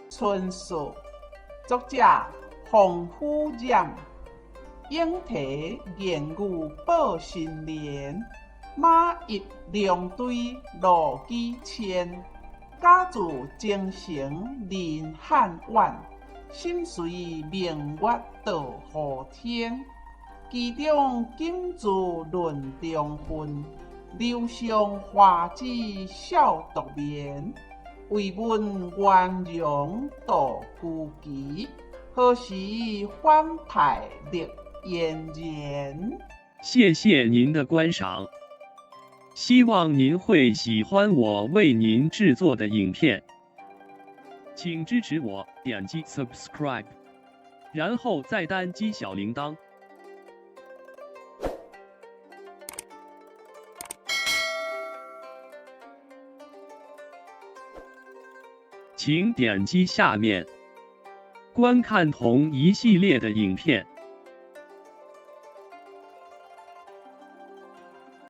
春树，作者皇甫冉，莺啼燕语报新年，马邑龙堆路几千。家住京城林汉远，心随明月到雨天。其中金字论忠分，流上花枝笑独眠。为问元容度孤期，何时反派绿嫣然？谢谢您的观赏，希望您会喜欢我为您制作的影片，请支持我点击 subscribe，然后再单击小铃铛。请点击下面观看同一系列的影片。